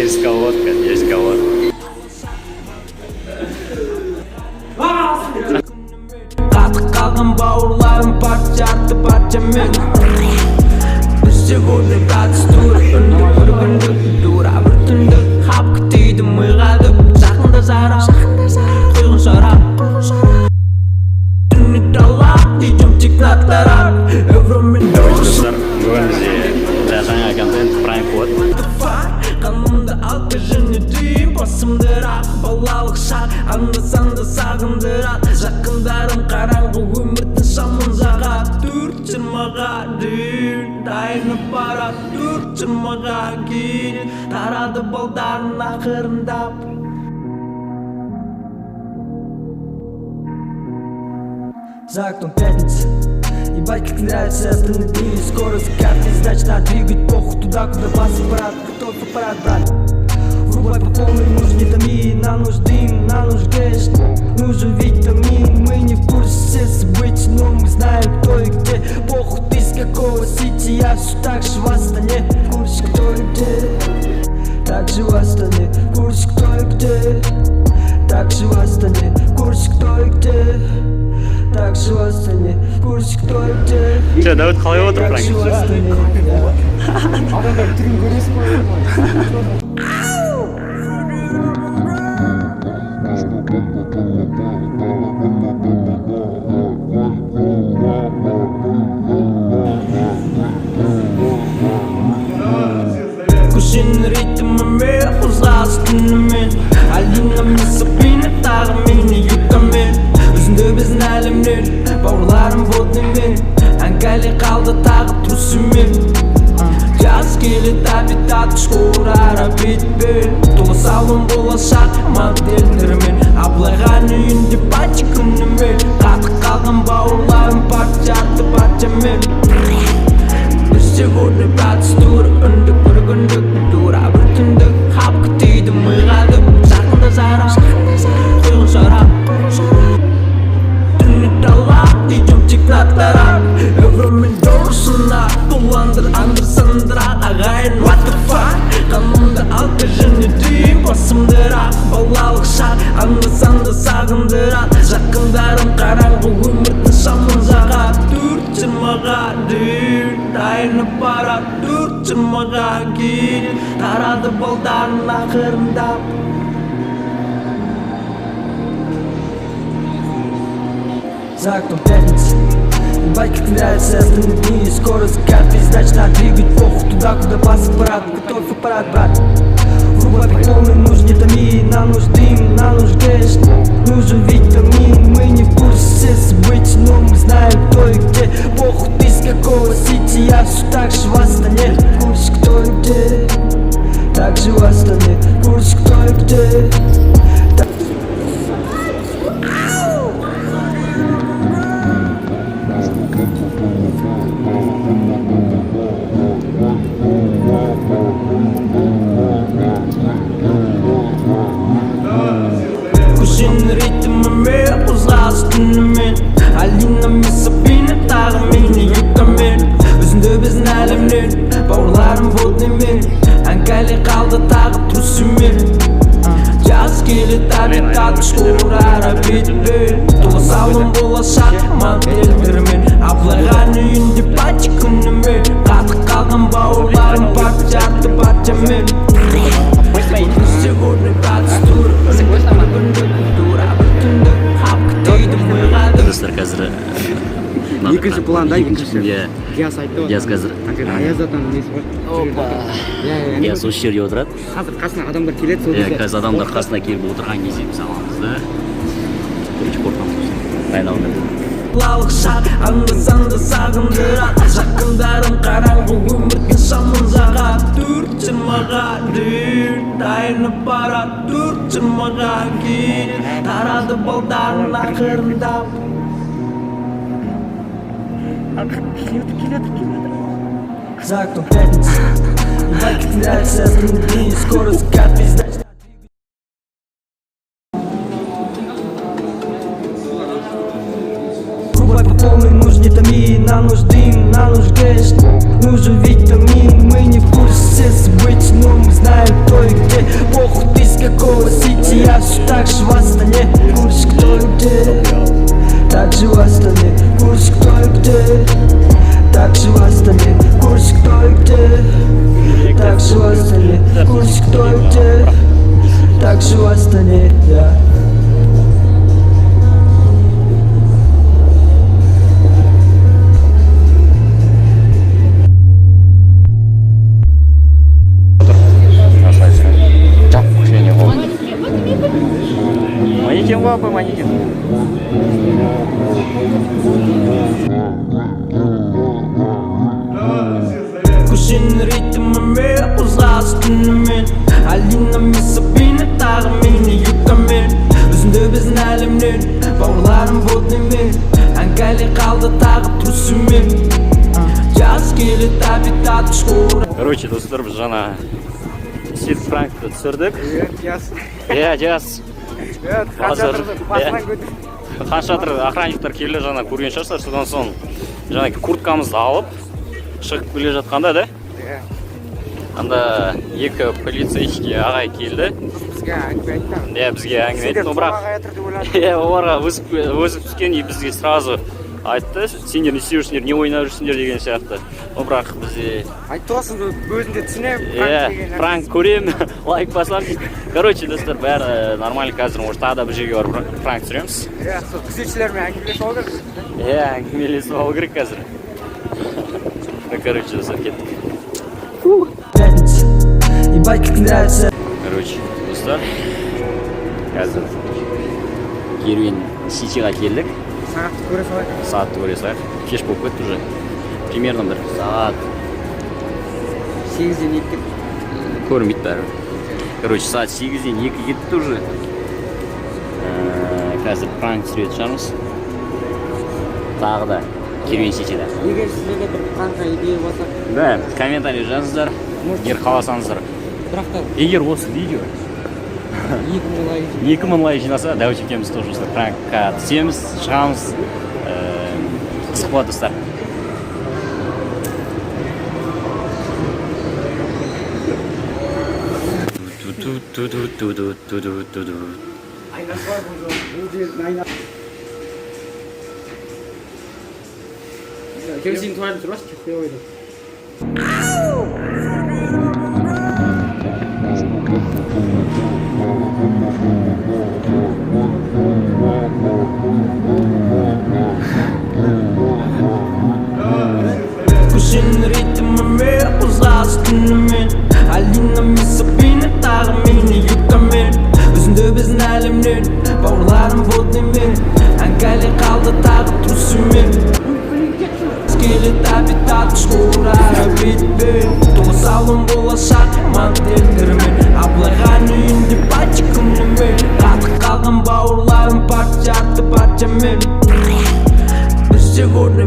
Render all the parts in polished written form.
Есть колодка, есть колодка. Қатып қалған бауырларым, партия арты партиямен. Біз сегодня процедура, үндік бір күндік, тура бір түндік. Хапка тиді миға дөп, жақында шарап, құйғын шарап. Түні дала, идем тек на тарап. Евромен. Достар, бүгін бізде жаңа контент, пранк болады. Қанымда алкоголь дейін, басымдырақ балалық шақ анда санда сағындырады. Жақындарым қараңғы өмірдің шамын жағады. 4:20-ға дейін дайынып барады, 4:20-ға кейін тарады балдарын ақырындап. За окном пятница. Ебать, как нравится, останови скорость карты. Значит, надо двигать похуй туда, куда пас аппарат. Готовь аппарат, брат. Врубай по полной, нужен не томи. Нам нужен дым, нам нужен кэш, нужен витамин. Мы не в курсе всех событий, но мы знаем, кто и где. Похуй ты с какого сити, я все так же в Астане. В курсе, кто и где, так же в Астане. В курсе, кто и где, так же в Астане. В курсе, кто и где, так же в Астане. В курсе, кто и где. Че, Дәуіт, қалай отыр Так пранк? же в Астане. Адамдар түрін көресің ғой. Көшенің ритмімен қозғалыс түнімен. Алина мен Сабина, тағы мені юкамен. Үзінді біздің әлемнен, бауырларым водныймен. Әңгәле қалды тағы трусымен. Жаз келеді, абитат шкура битпен. Тола салон болашақ модельдермен. Абылайхан үйінде пати күнімен. Қатып қалған бауырларым, партия арты партиямен. Біз сегодня процедура, үндік бір күндік, тура бір түндік. Хапка тиді миға дөп, жақында шарап, құйғын шарап. Түні дала, идем тек на тарап. Евромен дорсына, толандыр андыр сандырақ. Ағайын, what the fuck. Қанымда алкоголь дейін, басымдырақ балалық шақ анда санда сағындырады. Жақындарым қараңғы өмірдің шамын жағады. 4:20-ға дейін дайынып барады, 4:20-ға кейін тарады балдарын ақырындап. За окном пятница. Ебать, как нравится, останови скорость карты. Значит, надо двигать похуй туда, куда пас аппарат. Готовь аппарат, брат. Врубай по полной, нужен не томи. Нам нужен дым, нам нужен кэш, нужен витамин. Мы не в курсе всех событий, но мы знаем, кто и где. Похуй ты с какого сити, я все так же в Астане. В курсе, кто и где, так же в Астане. В курсе, кто и где. Көшенің ритмімен қозғалыс түнімен. Алина мен Сабина, тағы мені юкамен. Үзінді біздің әлемнен, бауырларым водныймен. Әңгәле қалды тағы трусымен. Жаз келеді, абитат шкура битпен. Тола салон болашақ модельдермен. Абылайхан үйінде пати күнімен. Қатып қалған бауырларым, партия арты партиямен. Сегодня процедура, бір күндік, тура бір түндік. Хапка тиді миға дөп. Достар, қазір мынандай Екінші пранк. план да, екіншісі. Иә. Диас айтты ғой. Диас қазір Ана Аяз атаның несі бар. Опа. Иә, иә. Диас осы жерде отырады. Қазір қасына адамдар келеді сол Иә, кезде. қазір адамдар қасына келіп отырған кезде біз аламыз да, короче, қорқамыз, дайындалыңдар. Балалық шақ анда санда сағындырады. Жақындарым қараңғы өмірдің шамын жағады. 4:20-ға дейін дайынып барады, 4:20-ға кейін тарады балдарын ақырындап. За окном пятница. Ебать, как нравится, останови скорость карты. Значит, врубай по полной, нужен не томи. Нам нужен дым, нам нужен кэш, нужен витамин. Мы не в курсе всех событий, но мы знаем, кто и где. Астане. В курсе, кто и где, так же в Астане я. Жап, кішкене қол. Манекен ғой, апай, манекен. Көшенің ритмімен қозғалыс түнімен. Алина мен Сабина, тағы мені юкамен. Өзіңді біздің әлемнен, бауырларым водныймен. Әңгәле қалды тағы трусымен. Жаз келеді, обитат шкура. Короче, достар, біз жаңа сөйтіп пранкті түсірдік. Жас. Иә, жас. Иә, Қазір, хан шатырды басынан иә. көтер. Хан шатыр охранниктар келді, жаңа көрген шығарсыздар. Содан соң жаңа курткамызды алып шығып келе жатқанда да, Иә. анда екі полицейский ағай келді. Бізге әңгіме айтты. Иә, бізге әңгіме айтты, Сендер но бірақ қомаға жатыр деп ойладым. Иә, оларға өсіп түскен и бізге сразу айтты: «Сендер не істеп жүрсіңдер, не ойнап жүрсіңдер?» деген сияқты. Но бірақ бізде Айтты ғой, соны өзім де түсінемін. Иә, деген нәрсе. Пранк көремін, лайк басамын дейді. Короче, достар, бәрі нормально. Қазір, может, тағы да бір жерге барып пранк түсіреміз. Иә, сол күзетшілермен әңгімелесіп алу керек. Иә, әңгімелесіп алу керек қазір. Ну, короче, достар, кеттік. Пятница. Ебать, как нравится. Короче, достар, қазір Керуен Ситиға келдік. Сағатты көре салайық. Сағатты көре салайық, кеш болып кетті уже. Примерно бір сағат 8-ден 2. Көрінбейді бәрібір. Короче, сағат 8-ден 2 кетті уже. Қазір пранк түсіретін шығармыз тағы да Керуен Ситида. Егер сіздерде бір қанша идея болса, Да, комментарий жазыңыздар, егер қаласаңыздар. Бірақ та Егер осы видео 2000 лайк. 2000 лайк жинаса, Дәуіт екеуміз тоже осылай пранкқа түсеміз, шығамыз. Қызық болады, достар. Ту-ту-ту-ту-ту-ту-ту-ту. Айнасы бар бұл жолы. Бұл жердің айна. Керосин туалет тұрмашы, кетпей қойды. Көшенің ритмімен қозғалыс түнімен. Алина мен Сабина, тағы мені юкамен. Өзіңді біздің әлемнен, бауырларым водныймен. Әңгәле қалды тағы трусымен. Келеді обитат шкура битпен. Толы салон болашақ модельдермен. Абылайхан үйінде пачка күнімен. Қатып қалған бауырларым партия арты партиямен. Біз сегодня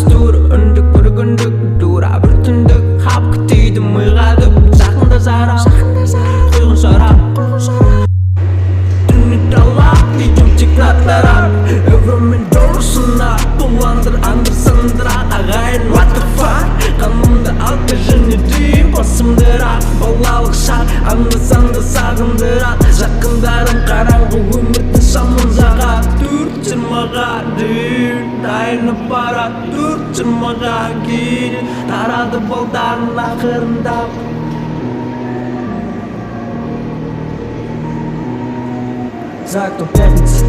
тура үндік, бір күндік, тура бір түндік. Хапқы тиді миға дөп. Жақында шарап, құйғын шарап. Түні талап, идем тек на тарап. Евромен долларсына бұландыр андыр сандырақ. Ағайын, what the fuck? Қанымда алкоголь дейін, басымды рақ. Балалық шақ анда санда сағындырады. Жақындарым қараңғы өмірдің шамын жағады. 4:20-ға дейін дайын аппарат. 4:20-ға кейін тарады балдарын ақырындап. За окном пятница.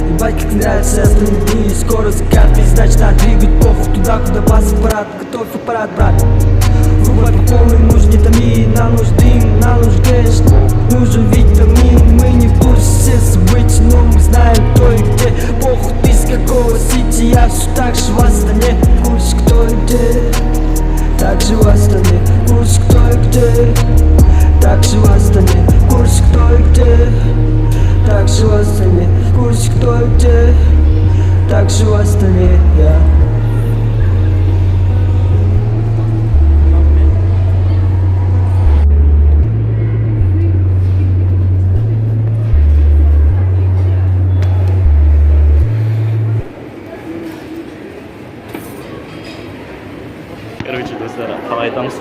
Ебать, как нравится остальные. Скоро закат, значит, надо двигать. Похуй туда, куда бас аппарат. Готовь аппарат, брат. Врубай по полной, нужен не томи. Нам нужен дым, нам нужен кэш, нужен витамин. Мы не в курсе всех событий, но мы знаем, кто и где. Похуй ты с какого сити, я все так же в Астане. В курсе, кто и где, так же в Астане. В курсе, кто и где, так же в Астане. В курсе, кто и где, так же в Астане. В курсе, кто и где, так же в Астане я. Короче, достар, қалай айтамыз,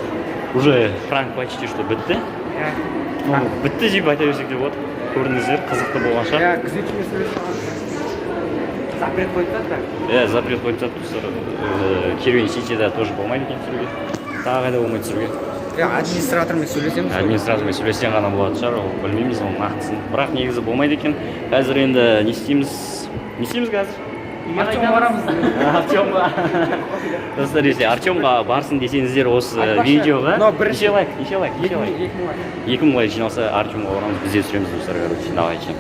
уже пранк почти что бітті. Ну, бітті деп айта берсек те болады. Көрдіңіздер, қызықты болған шығар. Иә, күзетшімен сөйлесіп алған. Запрет қойып тастады. Иә, запрет қойып тастады, достар. Керуен Ситида тоже болмайды екен түсіруге, тағы қайда болмайды түсіруге? Иә, администратормен сөйлесеміз ғой. Администратормен сөйлессең ғана болатын шығар ол, білмейміз оның нақтысын, бірақ негізі болмайды екен. Қазір енді не істейміз, не істейміз қазір? Артемға барамыз. Артемға. Достар, если Артемға барсын десеңіздер, осы Айтпақшы, видеоға мынау бірінші- неше лайк, неше лайк, неше лайк? 2000 лайк. 2000 лайк жиналса, Артемға барамыз, біз де түсіреміз, достар. Короче, давайте.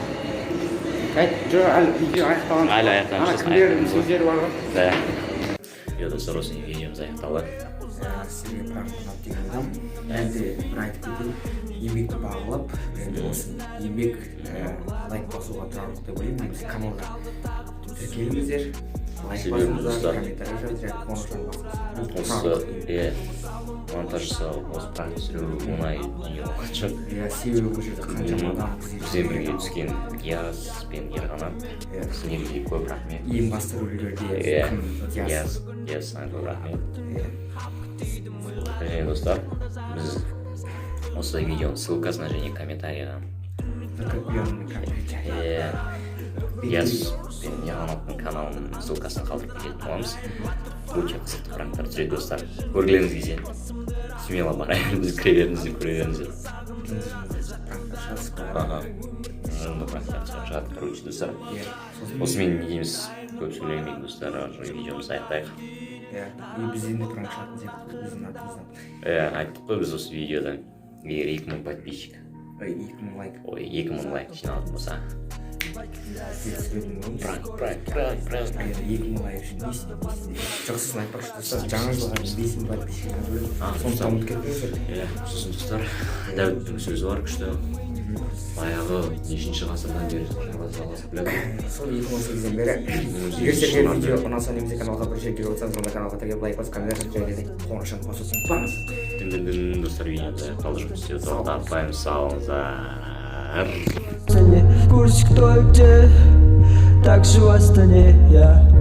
Айт, жоқ, әлі видео аяқталған. Әлі аяқталған Ана жоқ, кімдердің аяқталған. сөздері бар ғой. Да, иә, достар, осы видеомыз аяқталды. Сізге пранк ұнады деген ойдамын. Және де бір айтып кетейін, еңбекті бағалап, және де осы еңбек лайк басуға тұрарлық деп ойлаймын. Негізі каналға тіркеліңіздер, лайк Себебі, басыңыздар, достар, комментарий жазыңыздар және қоңыраушаны басыңыздар. Бұл осы тұрарлық еңбек. Иә, монтаж жасау, осы пранк түсіру оңай дүние болған жоқ. Иә, себебі бұл жерде қаншама адам Бізбен бірге түскен Диас пен Ерқанат, сендерге көп рахмет. Ең басты рөлдерде Иә. кім? Диас. Диас, Диас, саған көп рахмет. Иә. Және, достар, біз осы видеоның ссылкасына және комментарийға Закрепленный комментарий. Иә, Диас пен Ерқанаттың каналының ссылкасын қалдырып кететін боламыз. Өте қызықты пранктар түсіреді, достар. Көргілеріңіз келсе, смело бара беріңіздер, кіре беріңіздер, көре беріңіздер. Пранктар шығады. Аха, жынды пранктар шығады, короче, достар. Иә, сосын Осымен не дейміз, көп сөйлемейік, достар, видеомызды аяқтайық. Иә, и бізден де пранк шығатын сияқты біздің атымыздан. Иә, айттық қой, біз осы видеода егер 2000 подписчик Ой, 2000 лайк. Ой, 2000 лайк жиналатын болса, Біз түсіретін боламыз. Пранк, пранк, пранк, пранк. Енді 2000 лайк үшін не істейміз? Жоқ, сосын айтпақшы, достар, жаңа жылға дейін 5000 подписчик бөліп, соны ұмытып кетпеңіздер. Иә, сосын, достар, Дәуіттің сөзі бар күшті, баяғы нешінші ғасырдан бері жалғасып келеді. Сол 2018-ден бері. Егер сіздерге видео ұнаса немесе каналға бірінші рет келіп отырсаңыз, онда каналға тіркеліп, лайк басып, комментарий жазып және де қоңыраушаны басуды ұмытпаңыз. Дін дін дін. Достар, видеомыз аяқталды, жұмыс істеуді тоқтатпаймыз. Сау болыңыздар. Не в курсе, кто и где. Так же в Астане я.